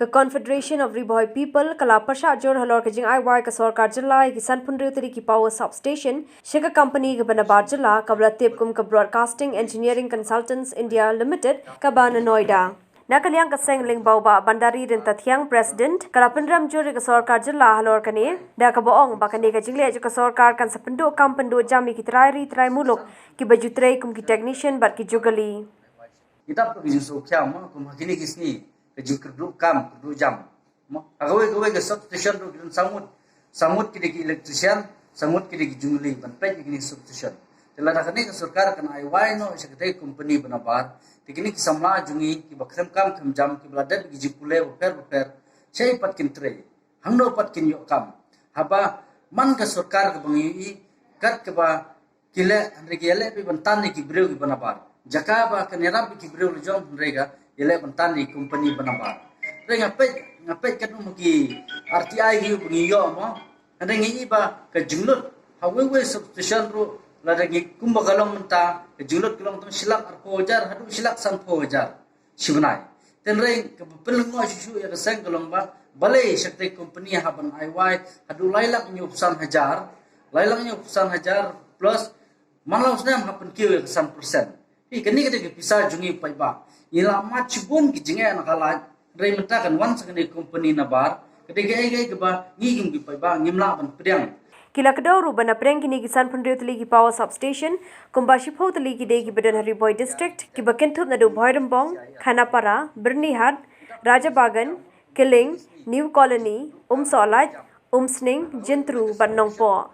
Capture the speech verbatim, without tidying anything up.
Ka Confederation of Ri Bhoi People ka la pyrshah jur halor ka jingai wai ka sorkar jylla ïa ki san phew hynriew tylli ki power substation sha ka company kaba nabar jylla kaba la tip kum ka Broadcasting Engineering Consultants India Limited kaba na Noida. Na ka liang ka Seng Lingbaubah Bandari Ryntathiang, President, ka la pynrem jur ïa ka sorkar jylla halor kane da kaba ong ba kane ka jingleh jong ka sorkar kan sa pynduh kam pynduh jam ïa ki trai ri trai muluk kiba ju trei kum ki technician bad ki jugulli. Ki dap ka jingsngewkhia mo kum ha kine ki sngi ka jingkyrduh kam kyrduh jam. Mo ha kawei kawei ka substation ruh ki don sangut, sangut ki dei ki electrician, sangut ki dei ki jugulli ban peit ïa kine ki substation. Te lada kane ka sorkar kan ai wai noh sha katei ka company ba nabar, te kine ki samla jong ngi kiba khlem kam khlem jam kiba la dep ki jingpule bapher bapher, shaei pat kin trei, hangno pat kin ïoh kam? Haba man ka sorkar kaba ngi ïohi kat kaba ki leh, hynrei ki ïaleh beit ban tan ïa ki briew kiba nabar. Jaka ba kan ïarap ïa ki briew la jong, hynrei ka ïaleh ban tan ïa ki company ba nabar. Hynrei nga peit, nga peit katno ma ki R T I hi ba ngi ïoh mo. Hynrei ngi i ba ka jinglut ha wei wei substation ruh, lada ngi kumba ka long mynta, ka jinglut ka long tang shilak arphew hajar haduh shilak sanphew hajar shi bnai. Te hynrei kaba pynlyngngoh shuh shuh ïa ka seng ka long ba balei sha katei ka company hap ban ai wai haduh lai lak hynñiewphew san hajar, lai lak hynñiewphew san hajar plus man la u snem hap pynkiew ïa ka san percent. Hi, kane ka dei ka pisa jong ngi paidbah. Ngi la mad shibun ki jingeh na ka lait, hynrei mynta kan wan sha kane ka company nabar, ka dei kaei kaei kaba ngi kum ki paidbah ngim lah ban pdiang. Ki la kdew ruh ba na pdeng kine ki san phew hynriew tylli ki power substation, kumba shiphew tylli ki dei kiba don ha Ri Bhoi District, kiba kynthup naduh Bhoirymbong, Khanapara, Byrnihat, Rajabagan, Killing, New Colony, Umsohlait, Umsning, Jyntru bad Nongpoh.